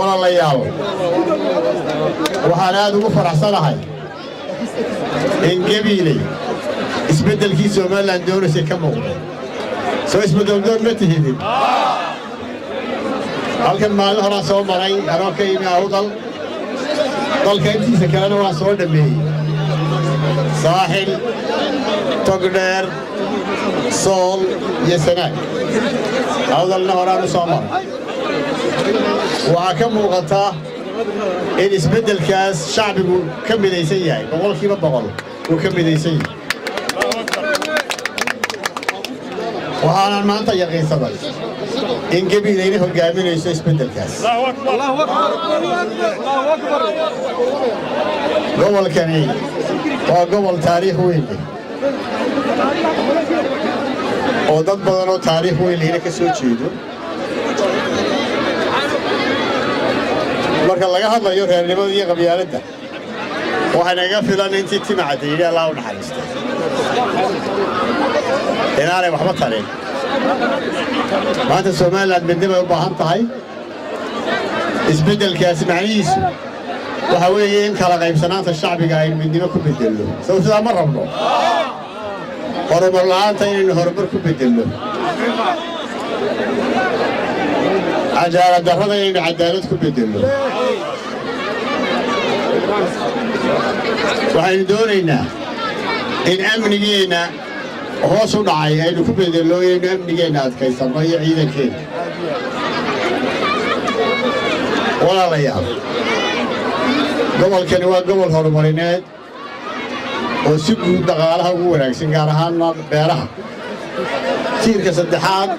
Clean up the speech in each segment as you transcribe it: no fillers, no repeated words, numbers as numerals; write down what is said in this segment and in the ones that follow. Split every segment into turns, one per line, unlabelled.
Walaalayaal, waxaan aad ugu faraxsanahay in Gebiiley isbeddelkii Somaliland doonaysay ka muuqday. Soo isbeddeldoon ma tihidin? Halkan maalin horaan soo maray anoo ka yimi Awdal. Dalka intiisa kalena waan soo dhammeeyey: Saaxil, Togdheer, Sool iyo Sanaag. Awdalna horaan u soo maray. Waxaa ka muuqata in isbeddelkaas shacbigu ka midaysan yahay, 100% uu ka midaysan yahay. Waxaanan maanta yaqiinsaday in Gebiilayna hoggaaminayso isbeddelkaas. Gobolkani waa gobol taariikh weyn leh oo dad badan oo taariikh weyn lehna ka soo jeedo. Marka laga hadlayo reernimada iyo qabyaaladda, waxay nagaga filan intii Timacadda yidhi, Allah u naxariistay, inaanay waxba tarin. Maanta Somaliland midnimay u baahan tahay. Isbeddelkaasi macnihiisu waxa weeye in kala qaybsanaanta shacbiga aynu midnimo ku beddelno. Sow sidaa ma rabno? Horumar la'aanta inaynu horumar ku beddelno, cadaalad darrada inaynu cadaalad ku beddelno. Waxaynu doonaynaa in amnigeenna hoos u dhacay aynu ku bedelno inaynu amnigeenna adkaysanno iyo ciidankeenna. Walaalayaal, gobolkani waa gobol horumarineed oo si guud dhaqaalaha ugu wanaagsan, gaar ahaanna beeraha. Tiirka saddexaad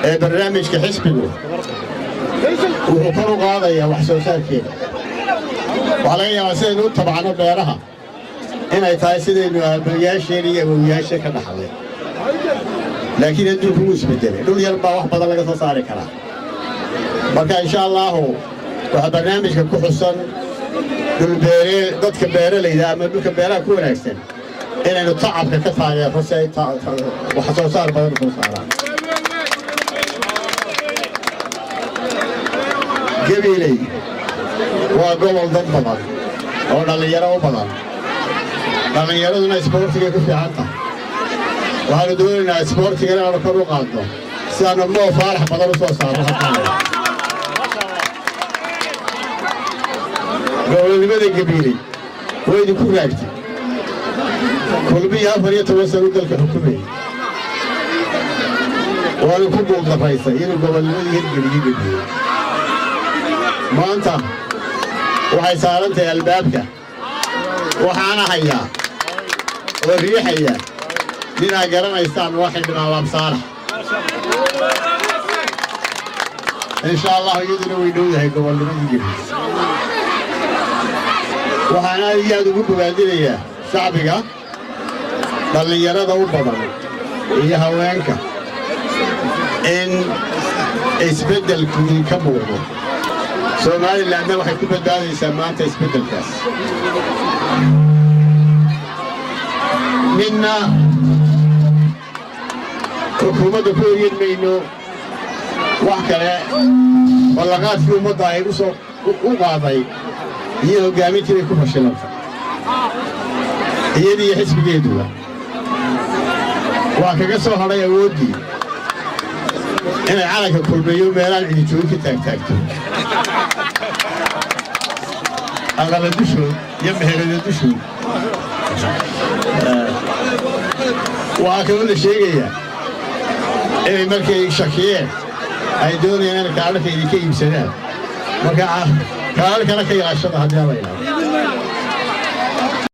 ee barnaamijka xisbigu wuxuu kor u qaadayaa wax soo saarkeeda. Waxaa laga yaabaa sidaynu u tabcano beeraha inay tahay sidaynu aabbayaasheen iyo awowyaasheen ka dhaxlay, laakiin adduunku wuu isbeddelay. Dhul yar baa wax badan laga soo saari karaa. Marka insha allaahu waxaa barnaamijka ku xusan dhulbeeree, dadka beeralayda ama dhulka beeraha ku wanaagsan inaynu tacabka ka taageerro si ay wax soo saar badan u soo saaraan. Gebiiley waa gobol dad badan oo dhallinyaro u badan, dhallinyaraduna isboortigay ku fiican tahay. Waxaannu doonaynaa isboortiga inaannu kor u qaadno si aannu Moo Faarax badan u soo saarno. Haddaan gobolnimada Gebiiley way idinku raagtay. Kulmiyo 14 sano dalka xukumayay waanu ku guuldaraysay inuu gobolnimadii hirgeliyo Gebiiley. Maanta waxay saaran tahay albaabka. Waxaana hayaa oo riixaya ninaa garanaysaan, waa Xildhibaan Laabsaalax. Insha allahu iyaduna way dhow yahay gobolnimadii Gebiiley. Waxaan aad iyo aad ugu bogaadinayaa shacbiga dhallinyarada u badan iyo haweenka in isbeddelku idinka muuqdo. Somalilandna waxay ku badbaadaysaa maanta isbeddelkaas. Midna xukuumadda ku eryan mayno, wax kale ballaqaadkii ummadda ay u soo u qaaday iyo hoggaamintii bay ku fashilantay, iyadii iyo xisbigeeduba. Waa kaga soo hadhay awooddii inay calanka Kulmeeyo meelaan cidijoogi ka taagtaagto, aqala dushood iyo meherada dushood. Waxaa kaloo la sheegayaa inay markay shakiyeen ay doonayaan inay kaadharka idinka iibsadaan. Marka kaadharkana ka ilaashada haddii ala idhaahdo.